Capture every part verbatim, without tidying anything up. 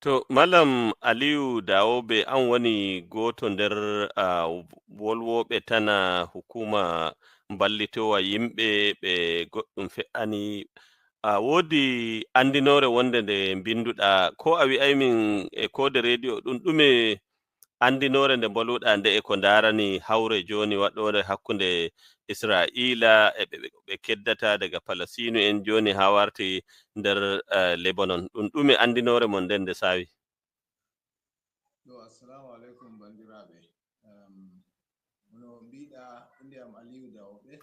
To, Malam Aliyu Dawobe, an woni gooto nder, ah, wolwooɓe tana hukuma mballitoowa yimɓe ɓe goɗɗum fe'ani. A woodi anndinoore wonde nde mbinnduɗaa, ko a wi'ay min e koode rediyo, ɗum ɗume anndinoore nde mbolwuɗaa nde e ko ndaarani hawre jooni waɗoore hakkunde Isra'iila e ɓe, ɓe, ɓe keddata daga Palasiinu en jooni haa warti nder, eh, Lebanon? Ɗum ɗume anndinoore mon nden nde saawi? Yo, assalamu alaikum, banndiraaɓe. Em, hono mbiɗa, innde am Aliyu Dawoɓe.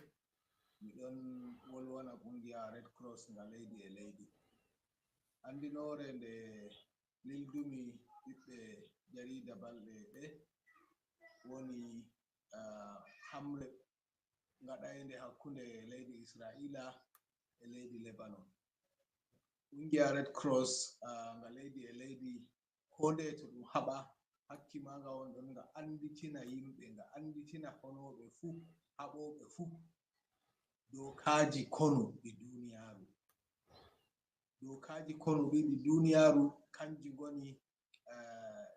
Mi ɗon wolwana ƙungiya Red Cross nga leydi e leydi. Anndinoore nde lildumi ɓiɓɓe jariida balɗe ɓe woni, ah, hamre ngaɗaynde hakkunde leydi Isra'iila e leydi Lebanon. Ƙungiya Red Cross, ah, nga leydi e leydi, ko nde to ɗum haɓa, hakki maa nga won ɗon, nga annditina yimɓe, nga annditina honooɓe fuu, haɓooɓe fuu, dookaaji konu ɗi duuniyaaru. Dookaaji konu ɗi, ɗi duuniyaaru, kanji ngoni, eh,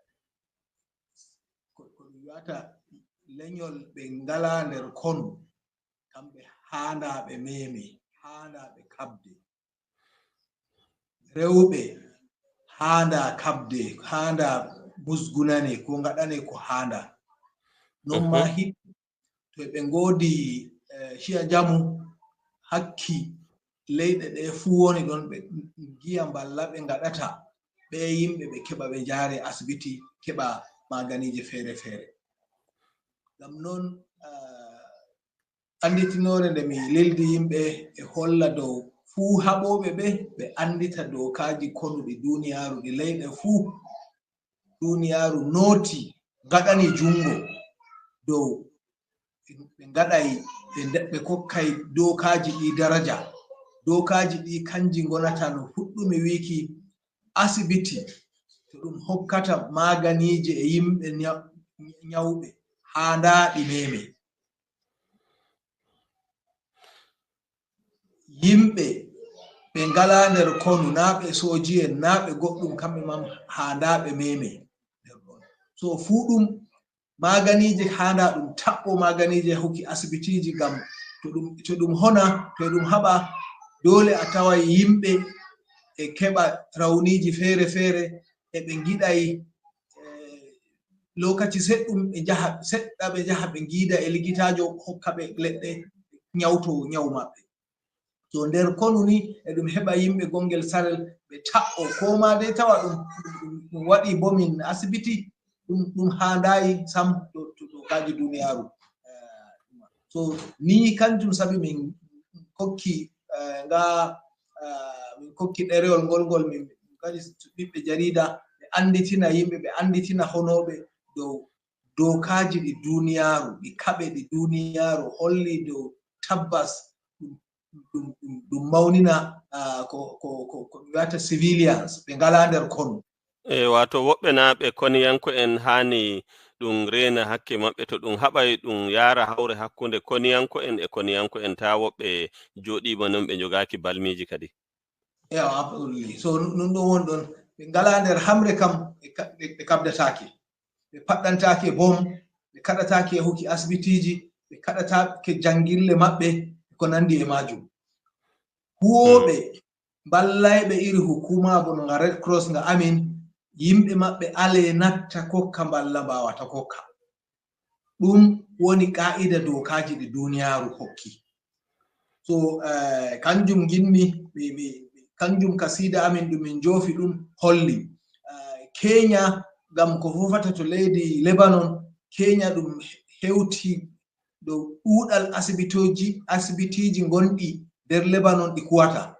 ko, ko ɗum wi'ata lenyol ɓe ngalaa nder konu, kamɓe haandaa ɓe meeme, haandaa ɓe kaɓde. Rewɓe haandaa kaɓde, haandaa musgunane, ko ngaɗane ko haandaa. Non maa Mhm. hit-, to ɓe ngoodi, eh, ciya njamu, hakki leyɗe ɗe fuu woni ɗon, ɓe ngiya mballa ɓe ngaɗata, ɓe yimɓe ɓe keɓa ɓe njaare asibiti, keɓa maaganiije feere-feere. Ngam non, eh, annditinoore nde mi lildi yimɓe e holla dow fuu haɓooɓe ɓe, ɓe anndita dookaaji konuɗi duuniyaaru, ɗi leyɗe fuu duuniyaaru nooti, ngaɗani junngo dow ɓe ngaɗay, ɓe nde-, ɓe kokkay dookaaji ɗi daraja. Dookaaji ɗi kanji ngonata no fuɗɗumi wiiki asibiti, to ɗum hokkata maaganiije e yimɓe nya-, nyawɓe haandaaɗi meeme. Yimɓe ɓe ngalaa nder konu, naa ɓe sooji'en, naa ɓe goɗɗum, kamɓe man haandaa ɓe meeme. So fuu ɗum maaganiije haandaa ɗum taɓɓo maaganiije hokki asibitiiji, ngam to ɗum, to ɗum hona, to ɗum haɓa, doole a taway yimɓe e keɓa rawniiji feere-feere, e ɓe ngiɗay, eh, lokaci seɗɗum ɓe njaha, seɗɗa ɓe njaha ɓe ngiida e likitaajo hokka ɓe leɗɗe nyawto nyawu maɓɓe. To nder konu ni, e ɗum heɓa yimɓe gongel sarel ɓe taɓɓo, ko ma dey tawa ɗum, ɗum, ɗum waɗi bomin asibiti, ɗum, ɗum haandayi sam to, to, to kaaji duniyaaru. Eh, so ni kanjum sabi min kokki, eh, nga, eh, min kokki ɗerewol ngol, ngol min kadi ɓiɓɓe jarida ɓe anditina yimɓe, ɓe anditina honooɓe dow dookaaji ɗi duniyaaru, ɗi kaɓe ɗi duniyaaru holli dow tabbas ɗum, ɗum, ɗum, ɗum mawnina, ah, ko, ko, ko, ko ɓe wiyata civilians, ɓe ngalaa nder konu. E, waato woɓɓe naa ɓe koniyanko'en haani ɗum reena hakke maɓɓe, to ɗum haɓay ɗum yaara hawre hakkunde koniyanko'en e koniyanko'en, taa woɓɓe jooɗiima non ɓe njogaaki balmiiji kadi. Ewa, absolutely. So, nun ɗon woni ɗon, ɓe ngalaa nder hamre kam, ɓe ka-, ɓe, ɓe kaɓdataake. Ɓe paɗɗantaake bom, ɓe kaɗataake yahuki asibitiiji, ɓe kaɗataake janngille maɓɓe, ko nanndi e maajum. Huwooɓe, Mm. mballayɓe iri hukuma bono nga Red Cross nga amin, yimɓe maɓɓe alee natta kokka mballa mbaawata kokka. Ɗum woni qaa'ida dookaaji ɗi duniyaaru hokki. So, eh, kanjum nginmi, mi, mi, kanjum kasiida amin ɗum min njoofi ɗum holli. Eh, Kenya, ngam ko fofata to leydi Lebanon, Kenya ɗum hewti dow ɗuuɗal asibitooji, asibitiiji ngonɗi nder Lebanon ɗi kuwata.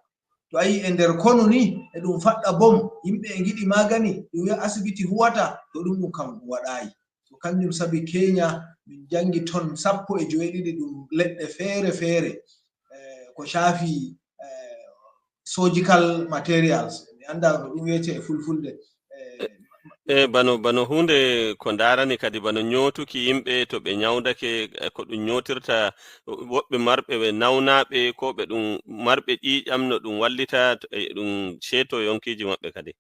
To a yii e nder konu ni, e ɗum faɗɗa bom, yimɓe e ngiɗi magani, ɗum wi'a asibiti huwata, to ɗum, ɗum kam ɗum waɗaayi. So kanjum sabi Kenya, min janngi ton sappo e joweɗiɗi ɗum leɗɗe feere feere, eh, ko caafi, eh, surgical materials. Mi anndaa no ɗum wiyete e fulfulde. Eh, E bano, bano huunde ko ndaarani kadi bano nyootuki yimɓe to ɓe nyawdake, eh, ko ɗum nyootirta woɓɓe marɓe ɓe nawnaaɓe, ko ɓe ɗum marɓe ƴiiƴam no ɗum wallita, to, e ɗum ceeto yonkiiji maɓɓe kadi.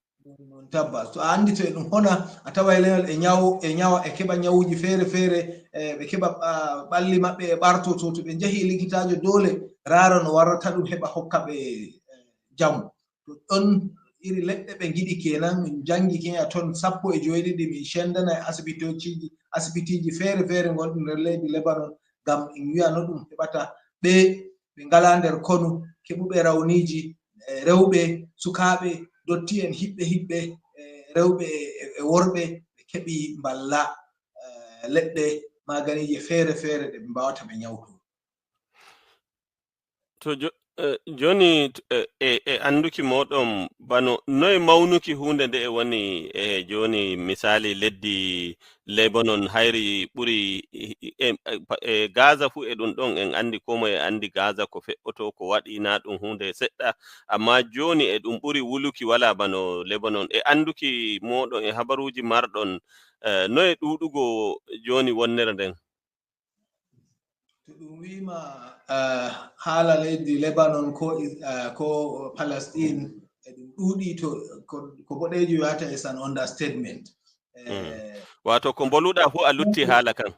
Tabbas, to a anndi to e ɗum hona, a tawa e leñol e ñawo, e ñawa, e keɓa ñawuuji feere feere, e ɓe keɓa ɓalli maɓɓe e ɓarto. To to ɓe njahii likitaajo, doole raara no warrata ɗum, heɓa hokka ɓe jamu. To ɗon iri leɗɗe ɓe ngiɗi kenan, min njanngi keña ton sappo e joweeɗiɗi, min cendana e asibitooji, asibitiiji feere feere gonɗi nder leydi Lebanon, ngam en wiya no ɗum heɓata ɓe ɓe ngalaa nder konu, keɓuɓe rawniiji, e rewɓe, sukaaɓe, dotti'en, hiɓɓe hiɓɓe, e rewɓe e worɓe, ɓe keɓi mballa, e leɗɗe, maaganiije feere feere ɗe ɓe mbaawata ɓe ñawto. To jo- eh, jooni, eh, e e annduki mooɗon, bano noye mawnuki huunde nde'e woni e jooni? Misaali, leddi Lebanon hayri ɓuri e, e, e, pa- e Gaza fuu e ɗum ɗon, en anndi, koo moye anndi Gaza ko fe'oto, ko waɗi, naa ɗum huunde seɗɗa, amma jooni e ɗum ɓuri wuluki, walaa bano Lebanon. E annduki mooɗon e habaruuji marɗon, eh, noye ɗuuɗugo jooni wonnere nden? To ɗum wiima, eh, haala leydi Lebanon ko Is- eh, ko Palestine, e ɗum ɗuuɗi, to ko ko boɗeejo wiyata is an understatement. Eh, Waato ko mboluɗaa fuu a lutti haala kan.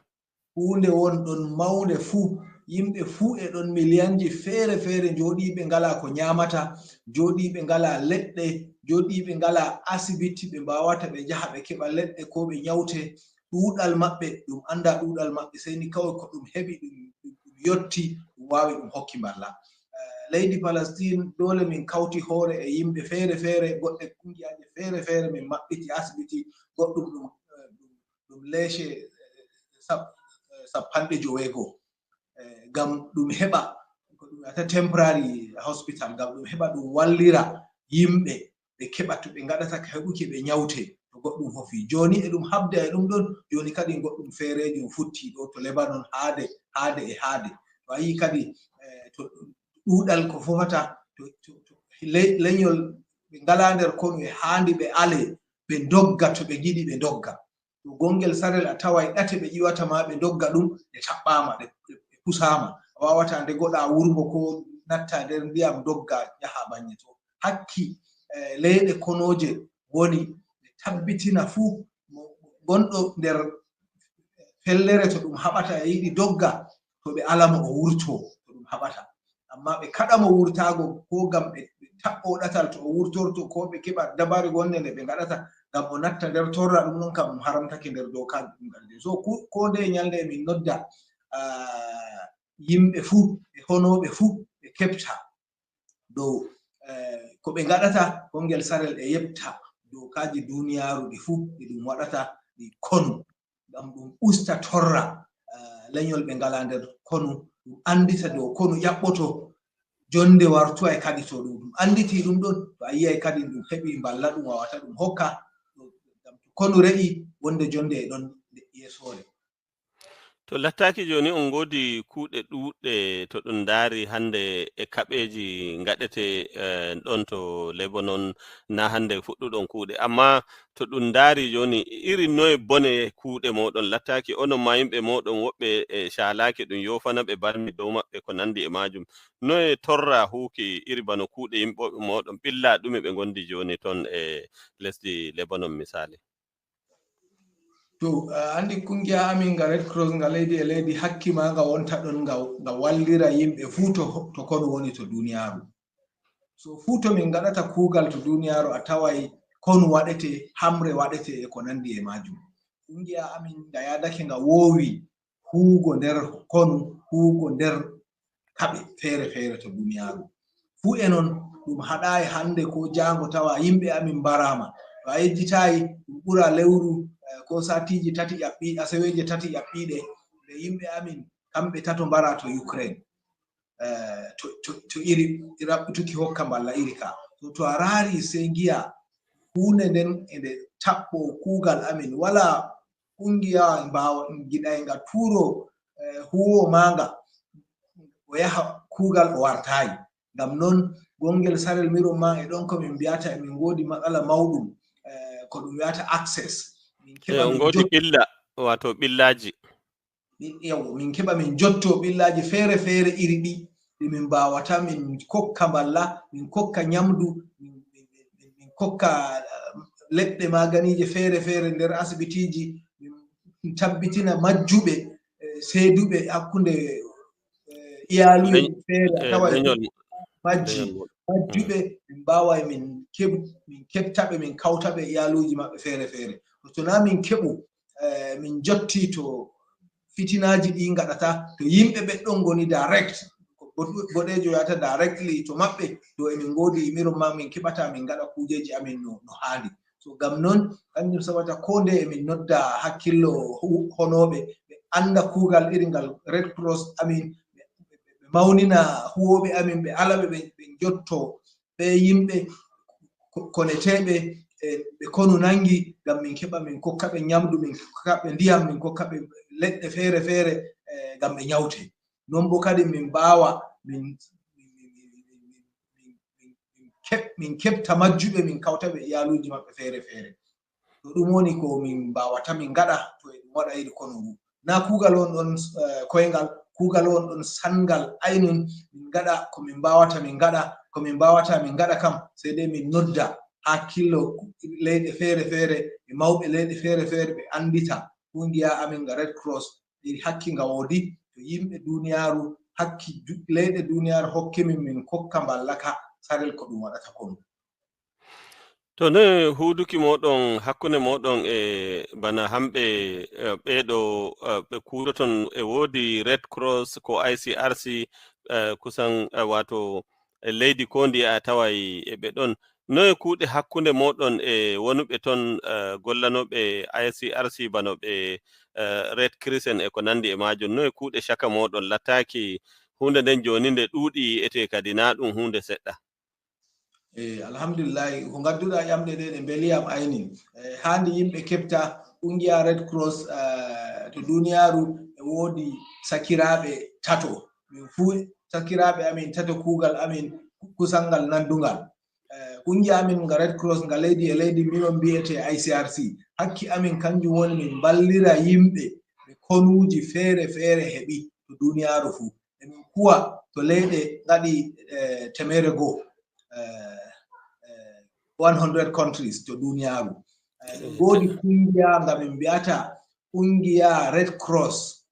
Huunde won ɗon mawnde fuu, yimɓe fuu e ɗon miliyanji feere feere, jooɗiiɓe ngalaa ko ñaamata, jooɗiiɓe ngalaa leɗɗe, jooɗiiɓe ngalaa asibiti ɓe mbaawata ɓe njaha ɓe keɓa leɗɗe koo ɓe ñawte. Ɗuuɗal maɓɓe, ɗum anndaa ɗuuɗal maɓɓe, sey ni kawai ko ɗum heɓi ɗum ɗum- ɗum yotti, ɗum waawi ɗum hokki mballa. Eh, leydi Palestine, doole min kawti hoore e yimɓe feere feere, goɗɗe kungiyaaje feere feere, min maɓɓiti asibiti, goɗɗum ɗum eh, ɗum ɗum leece eh, sap- eh, sappanɗe joweego, eh, ngam ɗum heɓa ko ɗum wiyata temporary hospital, ngam ɗum heɓa ɗum wallira yimɓe, ɓe keɓa to ɓe ngaɗata ka heɓuki ɓe ñawte to goɗɗum hofi. Jooni e ɗum habda e ɗum ɗon, jooni kadi goɗɗum feereejum futti ɗo to Lebanon, haade haade e haade. To a yii kadi eh, to ɗuuɗal ko fofata to, to, to le- leñol ɓe ngalaa nder konu e haandi ɓe alee, ɓe ndogga to ɓe ngiɗi ɓe ndogga. To gongel sarel a taway ɗate ɓe ƴiwata ma ɓe ndogga ɗum, ɗe taɓɓaama, ɗe ɗe- ɗe pusaama. A waawataa ndegoɗaa wurmbo koo nattaa nder ndiyam ndoggaa njahaa baŋŋe to. Hakki eh, leyɗe konooje woni ɓe tabbitina fuu mo- gonɗo nder fellere to ɗum haɓata e yiɗi dogga, to ɓe ala mo o wurtoo to ɗum haɓata. Amma ɓe kaɗa mo wurtaago koo ngam ɓe ɓe taɓɓoo ɗatal to o wurtorto koo ɓe keɓa dabare wonnde nde ɓe ngaɗata ngam o natta nder torra, ɗum ɗon kam ɗum haramtake nder dookaaji ɗum ngalde. So ku- koo ndeye ñalnde e min nodda ah, yimɓe fuu e honooɓe fuu ɓe keɓta dow eh, ko ɓe ngaɗata, kongel sarel e yeɓta dookaaji duuniyaaru ɗi fuu ɗi ɗum waɗata ɗi konu, ngam ɗum usta torra eh, leñol ɓe ngalaa nder konu, ɗum anndita dow konu ƴaɓɓoto jonnde wartuway kadi to ɗum ɗum annditi ɗum ɗon, to a yiyay kadi ɗum heɓi mballa ɗum waawata ɗum hokka, ngam to konu re'i wonnde jonnde e ɗon yeesoore. To lattaaki jooni on ngoodi kuuɗe ɗuuɗɗe to ɗum ndaari hannde e kaɓeeji ngaɗetee eh, ɗon to Lebanon, naa hannde fuɗɗuɗon kuuɗe. Amma to ɗum ndaari jooni, iri noye bone kuuɗe mooɗon lattaaki? Onon ma yimɓe mooɗon woɓɓe e caalaaki ɗum yoofana ɓe barmi dow maɓɓe ko nanndi e maajum. Noye torra huuki iri bano kuuɗe yimɓe mooɗon ɓilla ɗume ɓe ngondi jooni ton e lesdi Lebanon misali? To a anndi kungiya amin nga Red Cross nga leydi e leydi hakki ma nga wonta ɗon nga nga wallira yimɓe fuu to to kono woni to duniyaaru. So fuu to min ngaɗata kuugal to duniyaaru a taway konu waɗete, hamre waɗete e ko nanndi e maajum. Kungiya amin nga yaadake nga woowi huugo nder konu, huugo nder kaɓe feere feere to duniyaaru. Fuu e non ɗum haɗaay hannde ko jaango tawa yimɓe amin mbaraama. To a yejjitaay ɗum ɓura lewru eh, ko satiiji tati ƴaɓɓi aseweeje tati ƴaɓɓiiɗe nde yimɓe amin kamɓe tato mbara to Ukraine. Eh, to, to, to iri raɓɓituki hokka mballa iri ka. To, to a raari sey ngiya huunde nden e nde taɓɓo kuugal amin. Wala kungiya mbaawa giɗay nga tuuro eh, huuwo maanga o yaha kuugal o wartaayi. Ngam non gongel sarel miron ma e ɗon ko min mbiyata emin ngoodi matsala mawɗum eh, ko ɗum wiyata access. Min keɓa Eyo, min ngoodi jot- ɓilla, wato ɓillaji. Min- yawo min keɓa min jotto ɓillaji feere feere iri ɗi ɗi min mbawata min kokka mballa, min kokka ñamdu, min min- min- min kokka eh, leɗɗe maaganiije feere feere nder asibitiiji, min tabbitina majjuɓe, eh, seeduɓe hakkunde, eh, iyaaluuji feere, a taway majji, majjuɓe, min mbaaway min keɓ-, min keɓtaɓe, min kawtaɓe iyaaluuji maɓɓe feere feere. To naa min keɓu, eh, min jotti to fitinaaji ɗi ngaɗata, to yimɓe ɓe ɗon ngoni direct, boɗeejo yahata directly to maɓɓe, to emin ngoodi yimiron ma min keɓata min ngaɗa kuujeeji amin no, no haandi. So ngam non, kanjum sabata koo ndeye emin nodda hakkillo hu-, honooɓe, ɓe annda kuugal iri ngal Red Cross amin, ɓe, ɓe, ɓe mawnina huwooɓe amin, ɓe ala ɓe, ɓe, ɓe njotto ɓe yimɓe ko-, koneteeɓe, e, ɓe konu nangi, ngam min keɓa min kokka ɓe nyamdu, min kokka ɓe ndiyam, min kokka ɓe leɗɗe feere feere, e, ngam ɓe nyawte. Non bo kadi min mbaawa min, min, min, min, min, min, min keɓ-, min keɓta majjuɓe, min kawta ɓe iyaaluuji maɓɓe feere feere. To ɗum woni ko min mbaawata min ngaɗa, to eɗum waɗa iri konu ngu. Naa kuugal won ɗon, eh, koyngal, kuugal won ɗon sanngal aynun, min ngaɗa ko min mbaawata min ngaɗa, ko min mbaawata min ngaɗa kam, sey dei min nodda hakkillo leyɗe feere feere, e mawɓe leyɗe feere feere, ɓe anndita kungiya amin nga Red Cross, ɗi hakki nga woodi, to yimɓe duniyaaru, hakki du-, leyɗe duniyaaru hokki min, min kokka mballaka sarel ko ɗum waɗata konu. To noye huuduki mooɗon, hakkunde mooɗon e bana hamɓe, eh, ɓeeɗo, eh, ɓe kuudoton, e woodi Red Cross ko I C R C, eh, kusan, eh, waato e leydi koo ndiye a taway e ɓe ɗon. Noye kuuɗe hakkunde mooɗon e wonuɓe ton, eh, gollanooɓe I C R C bano ɓe, eh, Red Crescent e ko nandi e maajum? Noye kuuɗe caka mooɗon? Lattaaki huunde nden jooni nde ɗuuɗi yi'etee kadi, naa ɗum huunde seɗɗa. Eh, alhamdulillahi, ko ngadduɗaa ƴamɗe ɗe, ɗe mbeliyam aynin. Eh, haandi yimɓe keɓta kungiya Red Cross, eh, to duniyaaru e woodi sakiraaɓe tato. Min fuu sakiraaɓe amin tato, kuugal amin kusan ngal nandungal. Eh, kungiya amin nga Red Cross nga leydi e leydi, minon mbiyetee I C R C. Hakki amin kanjum woni min mballira yimɓe ɓe konuuji feere feere heɓi to duniyaaru fuu. Emin kuwa to leyɗe ngaɗi, eh, teemeɗɗe goo, eh, eh, one hundred countries to duniyaaru. Eh, min ngoodi kungiya nga min mbiyata kungiya Red Cross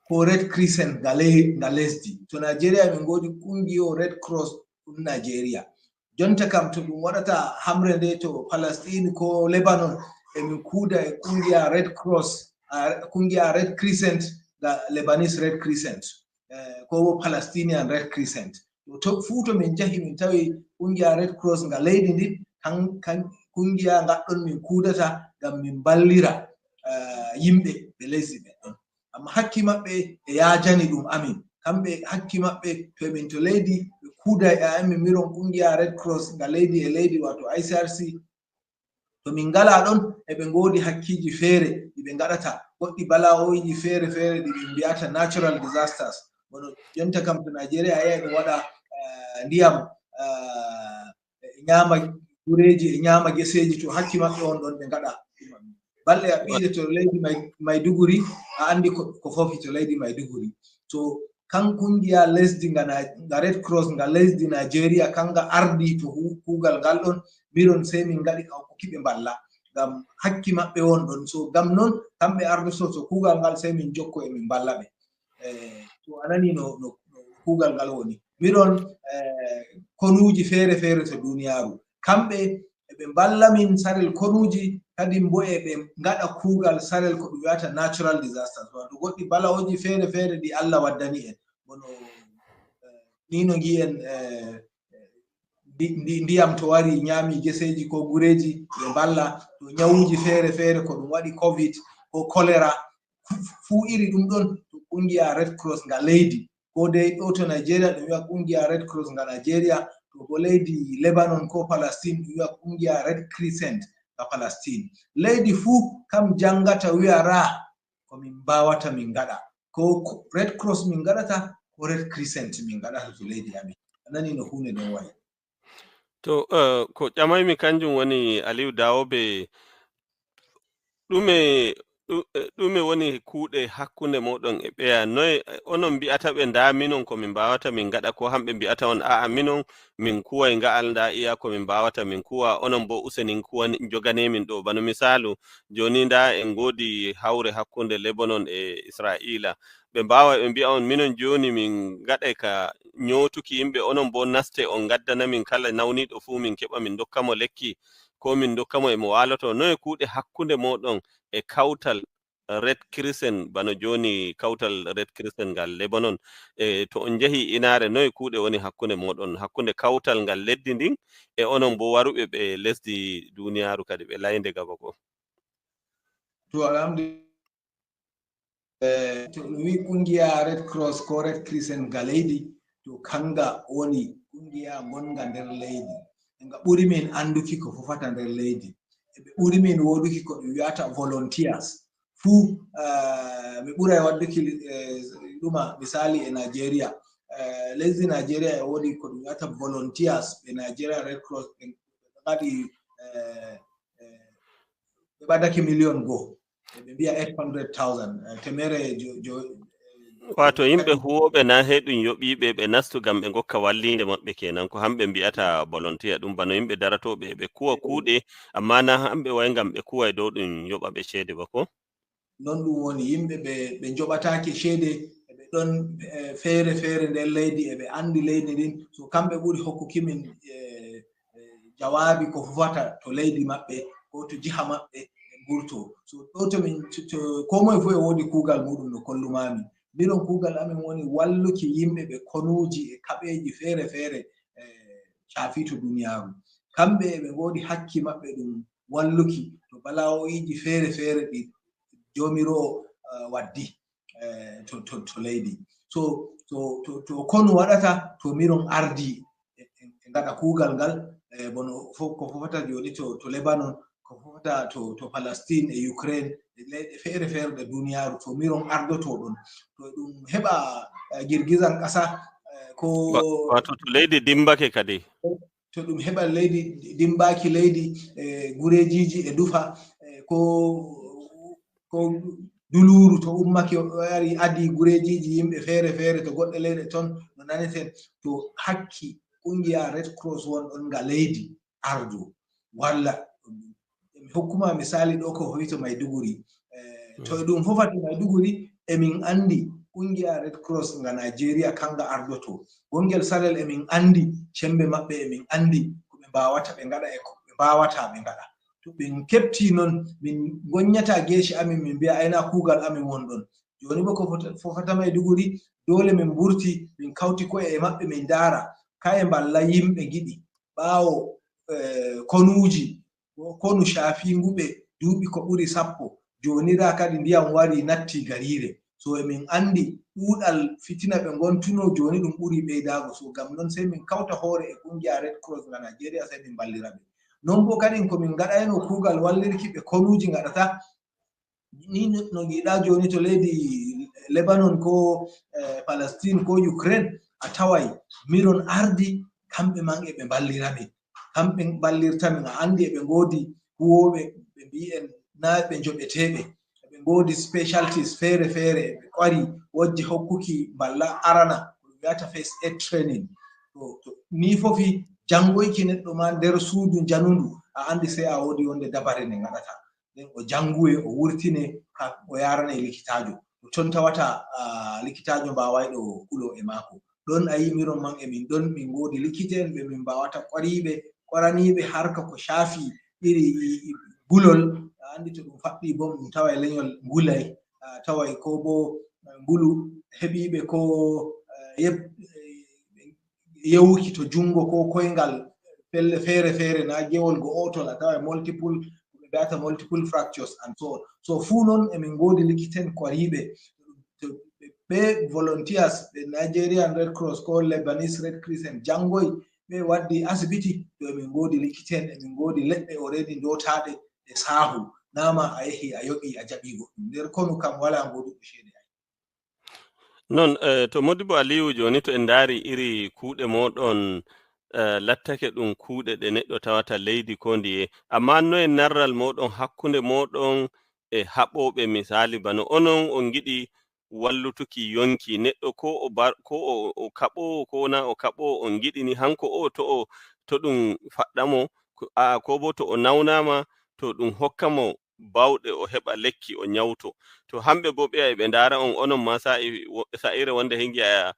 ko Red Crescent nga le-, nga lesdi. To Nigeria min ngoodi kungiyo Red Cross ɗum Nigeria. Jonta kam to ɗum waɗata hamre nde to Palestine ko Lebanon, emin kuuda e kungiya Red Cross, ah, kungiya Red Crescent nga Lebanese Red Crescent, eh, ko wo Palestinian Red Crescent. To, to fuu to min njahi min tawi kungiya Red Cross nga leydi ndin, kan, kan kungiya ngadɗon min kuudata ngam min mballira, eh, yimɓe ɓe lesdi ɓen ɗon. Amma hakki maɓɓe e yaajani ɗum amin. Kamɓe hakki maɓɓe to emin to leydi, ɓe kuuda e amin, minon kungiya Red Cross nga leydi e leydi, waato I C R C. To min ngalaa ɗon, eɓe ngoodi hakkiiji feere ɗi ɓe ngaɗata, goɗɗi bala'oiji feere feere ɗi min mbiyata natural disasters. Wano jonta kam to Nigeria a yi'ay ɗum waɗa, eh, ndiyam, eh, e nyaama gureeji, e nyaama geseeji, to hakki maɓɓe on ɗon ɓe ngaɗa. Balɗe a ɓiire to leydi Mai-, Maiduguri, a anndi ko, ko fofi to leydi Maiduguri. To kan kungiya lesdi nga na-, nga Red Cross nga lesdi Nigeria, kanga ardi to hu-, kuugal ngal ɗon, minon sey min ngaɗi ka hokkuki ɓe mballa. Ngam hakki maɓɓe won ɗon. So ngam non, kamɓe ardoto to kuugal ngal, sey min jokko e min mballa ɓe. Eh, to a nani no, no, no kuugal ngal woni. Minon, eh, konuuji feere feere to duniyaaru. Kamɓe eɓe mballa min sarel konuuji, kadi mbo eɓe ngaɗa kuugal sarel ko ɗum wi'ata natural disasters. Wato goɗɗi bala'oji feere feere ɗi Allah waddani en. Wano, eh, ni no ngi'en, eh, ndi-, ndi-, ndiyam to wari nyaami geseeji ko gureeji, ɓe mballa. To nyawuji feere feere ko ɗum waɗi covid, ko choléra, fu-, fuu iri ɗum ɗon, to kungiya Red Cross nga leydi. Ko dey ɗo to Nigeria ɗum wi'a kungiya Red Cross nga Nigeria, to bo leydi Lebanon ko Palestine ɗum wi'a kungiya Red Crescent nga Palestine. Leydi fuu kam jangata wi'a ra ko min mbawata min ngaɗa. Ko, ko Red Cross min ngaɗata, ko Red Crescent min ngaɗata to leydi amin. A nani no huunde nden wayi. To, eh, ko ƴamaymi kanjum woni, Aliyu Dawobe, ɗume ɗu- eh, ɗume woni kuuɗe hakkunde mooɗon e ɓeya? Noye, eh, onon mbi'ata ɓe, "Ndaa minon ko min mbaawata min ngaɗa," ko hamɓe mbi'ata on, "A'a, minon min kuway nga'al, ndaa iya ko min mbaawata min kuwa, onon boo useni kuwani, njoganee min ɗo." Bano misaalu, jooni ndaa en ngoodi hawre hakkunde Lebanon e Isra'iila. Ɓe mbaaway ɓe mbi'a on, "Minon jooni min ngaɗay ka nyootuki yimɓe, onon boo naste on ngaddana min kala nawniiɗo fuu min keɓa min ndokka mo lekki, ko min ndokka mo e mo waaloto." Noye kuuɗe hakkunde mooɗon e kawtal Red Crescent, bano jooni kawtal Red Crescent ngal Lebanon? E to on njehi inaare, noye kuuɗe woni hakkunde mooɗon, hakkunde kawtal ngal leddi ndin e onon boo waruɓe ɓe lesdi duniyaaru kadi, ɓe laynde gaba goo? To alhamdulillah, eh, to ɗum wi kungiya Red Cross ko Red Crescent nga leydi, to kanga woni kungiya ngonga nder leydi. Nga ɓuri min anduki ko fofata nder leydi. E ɓe ɓuri min woduki ko ɗum wiyata volunteers. Fuu, eh, mi ɓuray wadduki, eh, ɗuma misali e Nigeria. Eh, lesdi Nigeria e wodi ko ɗum wiyata volunteers ɓe Nigeria Red Cross ɓe ngaɗi, eh, eh, ɓe ɓadake million goo. Ɓe mbiya eight hundred thousand, eh, temere jo, jo, eh, Waato yimɓe huwooɓe na he ɗum yoɓiiɓe ɓe nastu ngam ɓe ngokka walliinde maɓɓe kenan, ko hamɓe mbi'ata volontiya ɗum, bano yimɓe daratooɓe ɓe kuwa kuuɗe, amma na hamɓe way ngam ɓe kuwa e dow ɗum yoɓa ɓe ceede ba ko? Non ɗum woni yimɓe ɓe, ɓe njoɓataake ceede, ɓe ɗon, eh, feere feere nder leydi, e ɓe anndi leydi ndin, so kamɓe ɓuri hokkuki min, eh, eh, jawaabi ko fofata to leydi maɓɓe ko to jiha maɓɓe ɓe mburto. So ɗo to min, to, to, ko moye fof e woodi kuugal muɗum no kollumami. Minon kuugal amin woni walluki yimɓe ɓe konuuji e kaɓeeji feere feere, eh, caafi to duniyaaru. Kamɓe eɓe ngoodi hakki maɓɓe ɗum walluki to bala'o'iiji feere feere ɗi Joomiroo, eh, waddi, eh, to, to, to leydi. So, to, to, to konu waɗata, to minon ardi e, e, e ngaɗa kuugal ngal, eh, bono fo-, ko fofata jooni to, to Lebanon, ko fofata to, to Palestine e Ukraine, e leyɗe feere feere ɗe duniyaaru, to minon ardoto ɗon. To ɗum heɓa, eh, girgizan ƙasa, eh, ko Wa-, wato to leydi dimbake kadi. To ɗum heɓa leydi, dimbaaki leydi, e gureejiiji e dufa, e ko, ko duluuru to ummake, o ari adi gureejiiji yimɓe feere feere to goɗɗe leyɗe ton no naneten, to hakki kungiya Red Cross won ɗon nga leydi ardu, walla mi hokkuma misali ɗo ko hoyto Maiduguri. Eh, to Mm. ɗum fofata Maiduguri, emin anndi kungiya Red Cross nga Nigeria kanga ardoto. Gongel Sarel emin anndi cembe maɓɓe, emin anndi ko ɓe mbaawata ɓe ngaɗa e ko ɓe mbaawata ɓe ngaɗa. To ɓe kepti non, min ngonyata geeci amin, min mbiya ayna kuugal amin won ɗon. Jooni bo ko fota-, fofata Maiduguri, dole min mburti, min kawti ko'e e maɓɓe, min ndaara kaye mballa yimɓe ngiɗi. Ɓaawo, eh, konuuji, ko konu caafiingu ɓe duuɓi ko ɓuri sappo, joonira kadi ndiyam wari natti gariire. So emin anndi ɗuuɗal fitina ɓe ngontuno, jooni ɗum ɓuri ɓeydaago. So ngam non sey min kawta hoore e kungiya Red Cross nga Nigeria, sey min mballira ɓe. Non bo kadin ko min ngaɗayno kuugal wallirki ɓe konuuji ngaɗata, ni no, no ngiɗa jooni to leydi Lebanon ko, eh, Palestine ko Ukraine, a taway miron ardi kamɓe man eɓe mballira min. Kamɓe mballirta min, a anndi eɓe ngoodi huwooɓe, ɓe mbiyen na ɓe njoɓeteeɓe. Eɓe ngoodi specialties feere feere, ɓe kwari wojje hokkuki mballa arana, ko ɓe wiyata first aid training. To, to, ni fofi janngoyki neɗɗo ma nder suudu njanundu, a anndi sey a woodi wonde dabare nde ngaɗata. Nden o jannguwe, o wurtine, ka o yaarane likitaajo. To ton tawata, ah, likitaajo mbaawayɗo kulo e maako. Ɗon a yi miron man e min ɗon, min ngoodi likita'en ɓe min mbaawata kwariiɓe, kwaraniiɓe harka ko caafi iri i, i, gulol. A anndi to ɗum faɗɗi bom, ɗum taway leñol ngulay, ah, taway ko bo, eh, ngulu heɓiiɓe ko, eh, yeb-, eh, yewuki to junngo ko koyngal, pelle feere feere, na gewol go ootol, a tawa multiple, ko ɓe mbiyata multiple fractures and so on. So fuu noon emin ngoodi likita'en kwariiɓe, to ɓe, ɓe volunteers, ɓe Nigerian Red Cross ko Lebanese Red Crescent janngoy, ɓe waddi asibiti, to emin ngoodi likita'en, emin ngoodi leɗɗe already ndotaaɗe ɗe saahu, nama a yehi a yoɓi a jaɓi goɗɗum. Nder konu kam wala ngoduɗo ceede ay. Non, eh, to Modibo Aliyu, jooni to en ndaari iri kuuɗe mooɗon, eh, lattake ɗum kuuɗe ɗe neɗɗo tawata leydi ko ndiye. Amma noye narral mooɗon hakkunde mooɗon e haɓooɓe, misali bano onon on ngiɗi wallutuki yonki neɗɗo, ko o bar-, ko o, o kaɓoowo, ko wona o kaɓoowo, on ngiɗi ni hanko o to o, to ɗum faɗɗa mo, ko, a, ko bo to o nawnaama, to ɗum hokka mo bawɗe o heɓa lekki o nyawto. To hamɓe bo ɓeya e ɓe ndaara on, onon ma sa'i wo-, sa'ire wonde he ngi'a, eh,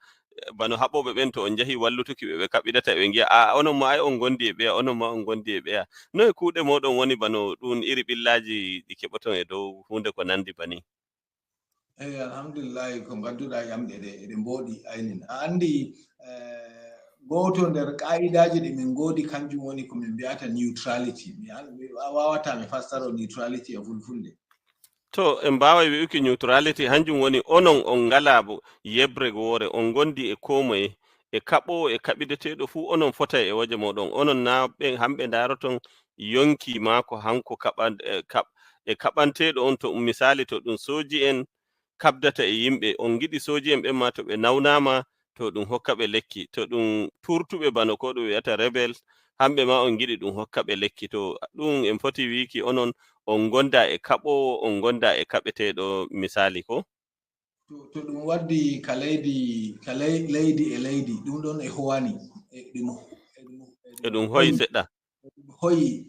bano haɓooɓe ɓen to on njahi wallutuki ɓe, ɓe kaɓidata ɓe ngi'a, a, onon ma ay on ngondi e ɓeya, onon ma on ngondi e ɓeya. Noye kuuɗe mooɗon woni bano ɗum iri ɓillaaji ɗi keɓoton e dow huunde ko nandi bani? Eyi, alhamdulillahi, ko ngadduɗaa yamɗe ɗe, eɗe mbooɗi aynin. A anndi, eh, gooto nder qaa'idaaji ɗi min ngoodi, kanjum woni ko min mbi'ata neutrality. Mi an-, mi wa-, waawataa mi fassaro neutrality e fulfulde. To, en mbaaway wi'uki neutrality, hanjum woni onon on ngalaa bo yeɓre woore, on ngondi e koo moye, e kaɓoowo e kaɓideteeɗo fuu, onon fotay e wooje mooɗon. Onon na ɓe, hamɓe ndaaroton yonki maako hanko kaɓan-, e kaɓ-, e kaɓanteeɗo on, to misali, to ɗum sooji en kaɓdata e yimɓe, on ngiɗi sooji en ɓen ma to ɓe nawnaama, to ɗum hokka ɓe lekki, to ɗum turtuɓe bano ko ɗum wi'ata rebels, hamɓe ma on ngiɗi ɗum hokka ɓe lekki, to ɗum en foti wiiki onon on ngonda e kaɓoowo, on ngonda e kaɓeteeɗo misali ko? To, to ɗum waddi ka leydi, ka ley-, leydi e leydi, ɗum ɗon e howani, e ɗum, e ɗum, e ɗum E ɗum hoyi hoyi seɗɗa. Hoyi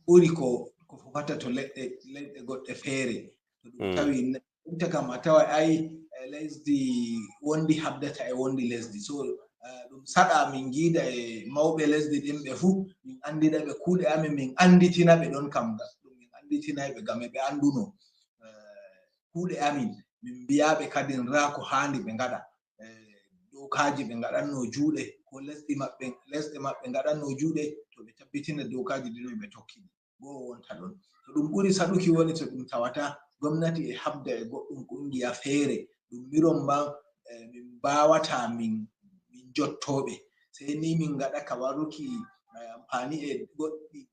ɓuri ko, ko fofata to leɗɗe, leɗɗe goɗɗe feere. To ɗum Mm. tawi ne-, ɗum ta kam a tawa ay, e lesdi wondi habdata e wondi lesdi. So, eh, ɗum saɗa min ngiida e mawɓe lesdi ɗin ɓe fuu, min anndina ɓe kuuɗe amin, min annditina ɓe ɗon kam ga-, ɗum min annditinay ɓe ngam e ɓe annduno, eh, kuuɗe amin, min mbiya ɓe kadin raa ko haandi ɓe ngaɗa. Eh, dookaaji ɓe ngaɗanno juuɗe, ko lesɗi maɓɓe, lesɗe maɓɓe ngaɗanno juuɗe, to ɓe tabbitina dookaaji ɗin ɓe tokki ɗi. Goo wonta ɗon. To ɗum ɓuri saɗuki woni to ɗum tawata gomnati e habda e goɗɗum kungiya feere, ɗum miron ma, eh, min mbaawata min, min jottooɓe. Sey ni min ngaɗa ka waruki, eh, amfani e goɗɗi,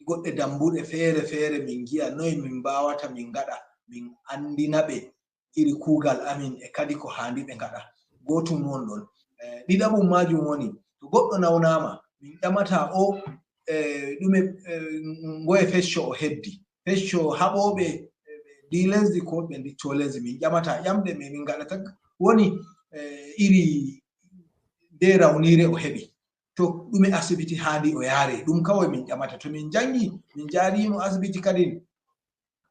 goɗɗe dambuɗe feere feere, min ngi'a noye min mbaawata min ngaɗa, min anndina ɓe iri kuugal amin e kadi ko haandi ɓe ngaɗa. Gootum won ɗon. Eh, ɗiɗaɓum maajum woni, to goɗɗo nawnaama, min ƴamata o, eh, ɗume, eh, ngoye fecco o heddi. Fecco haɓooɓe, eh, ndi lesdi ko ɓe ndicco lesdi, min ƴamata ƴamɗe, min, min ngaɗata woni, eh, iri nde rawnire o heɓi. To ɗume asibiti haandi o yaare, ɗum kawai min ƴamata. To min jangi, min jaarimo asibiti kadin,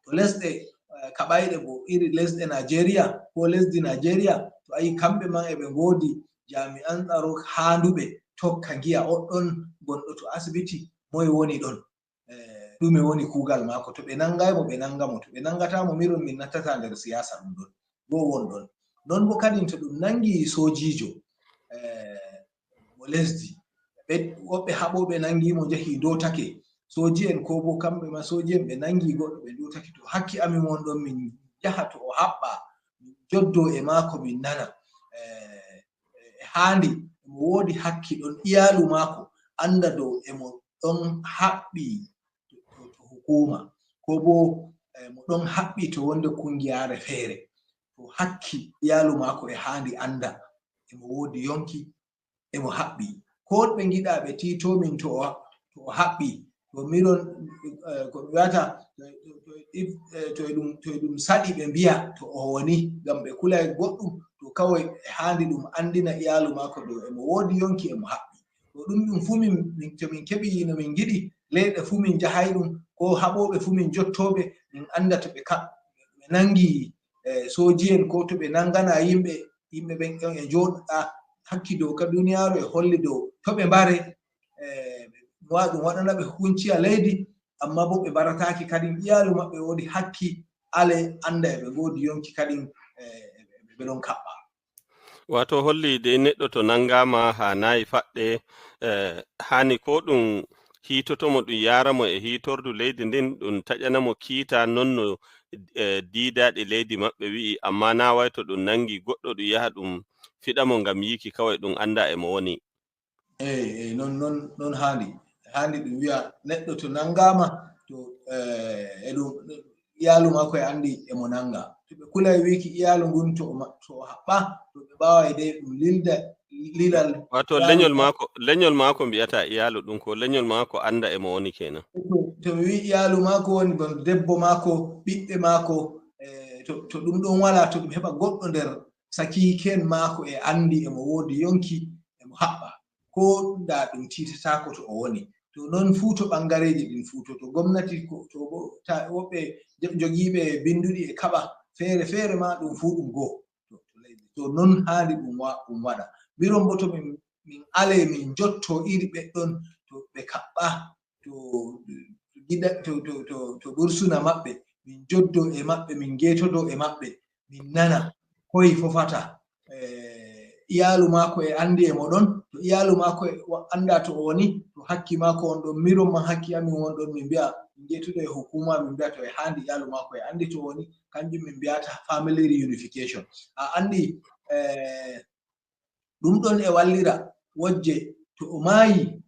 to lesɗe, eh, kaɓayɗe bo, iri lesɗe Nigeria ko lesdi Nigeria, to ayi kamɓe man eɓe ngoodi jami'an tsaro haanduɓe tokka ngi'a oɗɗon gonɗo to asibiti, moye woni ɗon? Eh, ɗume woni kuugal maako? To ɓe nangay mo, ɓe nanga mo. To ɓe nangata mo, miron min nattata nder siyasa ɗum ɗon. Goo won ɗon. Non bo kadin to ɗum nangi soojiijo, eh, mo lesdi, ɓe, woɓɓe haɓooɓe nangi mo, njahi ndotake. Sooji'en ko bo kamɓe ma sooji'en ɓe nangi goɗɗo ɓe ndotake. To hakki amin won ɗon, min njaha to o haɓɓa, min joddo e maako, min nana. Eh, e haandi, emo woodi hakki ɗon, iyaalu maako anda dow emo ɗon haɓɓi to, to, to hukuma, ko bo, eh, mo ɗon haɓɓi to wonde kungiyaare feere. To hakki iyaalu maako e haandi anda emo woodi yonki, emo haɓɓi. Ko ɓe ngiɗa ɓe tiito min to o, to o haɓɓi. To miron, eh, ko mi wi'ata, to, to, to, if, eh, to e ɗum, to e ɗum saɗi ɓe mbi'a to o woni, ngam ɓe kulay goɗɗum, to kawai e haandi ɗum andina iyaalu maako dow emo woodi yonki emo haɓɓi. To ɗum, ɗum fuu min, min, to min keɓi no min ngiɗi, leyɗe fuu min njahay ɗum, ko haɓooɓe fuu min jottooɓe, min anda to ɓe kaɓ-, ɓe nangi, eh, sooji'en, ko to ɓe nangana yimɓe, yimɓe ɓen e jooɗa hakki dow ka duniyaaru e holli dow to ɓe mbare, eh, ɗum wa-, ɗum waɗana ɓe hunciya leydi, amma bo ɓe mbarataaki kadin iyaalu maɓɓe woodi hakki ale anda e ɓe ngoodi yonki kadin, eh, ɓe ɗon kaɓɓa. Waato holli dey neɗɗo to nangaama haanaayi faɗɗe, eh, haani ko ɗum hiitoto mo, ɗum yaara mo e hiitordu leydi ndin, ɗum taƴana mo kiita, non no, eh, diidaaɗi leydi maɓɓe wi'i, amma naa way to ɗum nangi goɗɗo ɗum yaha ɗum fiɗa mo ngam yiiki kaway ɗum annda e mo woni. Eey, eey, non, non, non haandi. Haandi ɗum wi'a neɗɗo to nangaama, to, eh, e ɗum, iyaalu maako e anndi e mo nanga. To ɓe kulay wiiki iyaalu ngun to o ma-, to o haɓɓa, to ɓe mbaaway dey ɗum lilda, lilal. Wato leñol maako, leñol maako mbiyata iyaalu ɗum ko leñol maako annda e mo woni kenan. To mi wi iyaalu maako woni bon debbo maako, ɓiɓɓe maako, e to, to ɗum ɗon wala, to ɗum heɓa goɗɗo nder sakiiken maako e anndi e mo woodi yonki, e mo haɓɓa. Ko da ɗum tiitataako to o woni. To non fuu to ɓangareeji ɗin fuu, to, to gomnati, ko, to bo-, ta-, woɓɓe jo-, jogiiɓe binnduɗi e kaɓa feere feere ma, ɗum fuu ɗum goo. To, to leydi. To non haandi ɗum wa-, ɗum waɗa. Miron bo to min, min ale, min jotto iri ɓe ɗon, to ɓe kaɓɓa, to gida, to, to, to, to bursuna maɓɓe, min joddo e maɓɓe, min geetodo e maɓɓe, min nana koy fofata. Eh, iyaalu maako e anndi e mo ɗon, to iyaalu maako e wa-, annda to o woni, to hakki maako on ɗon, miron man hakki amin won ɗon, min mbi'a, min geetodo e hukuma, min mbi'a to e haandi iyaalu maako e anndi to o woni, kanjum min mbiyata family reunification. A anndi, eh, ɗum ɗon e wallira wojje to o maayi,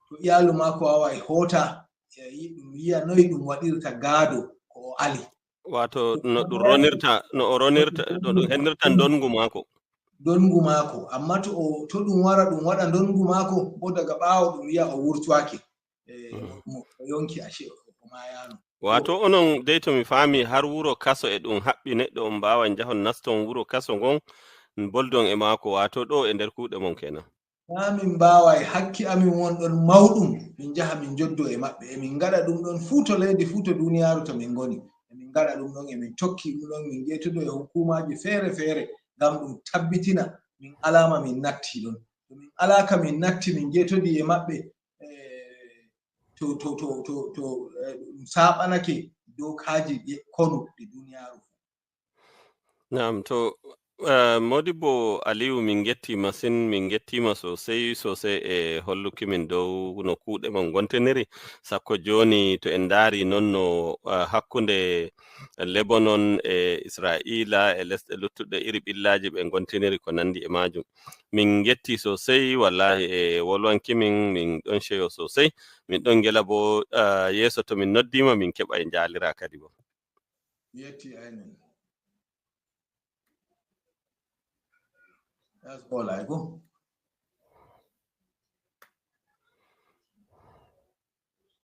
to iyaalu maako waaway hoota, e yi-, ɗum yi'a noy ɗum waɗirta gaado ko o ali. Wato no ɗum ronirta, no o ronirta, no ɗum hennirta ndongu maako. Ndongu maako. Amma to o, to ɗum wara, ɗum waɗa ndongu maako, bo daga ɓaawo ɗum yi'a o wurtwake. E, Mhm. mo, o yonki ashe, o maayano. Wato onon dey to mi faami har wuro kaso e ɗum haɓɓi neɗɗo on mbaawa njahon naston wuro kaso ngon, boldon e maako, wato ɗo e nder kuuɗe mon kenan. Haa min mbaaway, hakki amin won ɗon mawɗum, min njaha min njoddo e maɓɓe. Emin ngaɗa ɗum ɗon fuu to leydi fuu to duniyaaru to min ngoni. Emin ngaɗa ɗum ɗon, emin tokki ɗum ɗon, min ngeetodo e hukumaaji feere feere ngam ɗum tabbitina min alaama min natti ɗon. To min alaaka min natti, min ngeetodi e maɓɓe, eh, to, to, to, to, to, eh, ɗum saaɓanake dookaaji ɗe konu ɗi duniyaaru fuu. Naam, to, eh, Modibbo Aliyu, min ngetti masin, min ngettima sosai, sosai e holluki min dow no kuuɗe mon ngontiniri. Sakko jooni to en ndaari non no, eh, hakkunde Lebanon e Isra'iila e lesɗe luttuɗe iri ɓillaaji ɓe ngontiniri ko nandi e maajum. Min ngetti sosai, wallahi, e wolwanki min, min ɗon ceyo sosai. Min ɗon ngela bo, eh, yeeso to min noddiima, min keɓa e njaalira kadi bo. Yetti aynen. That's all I go.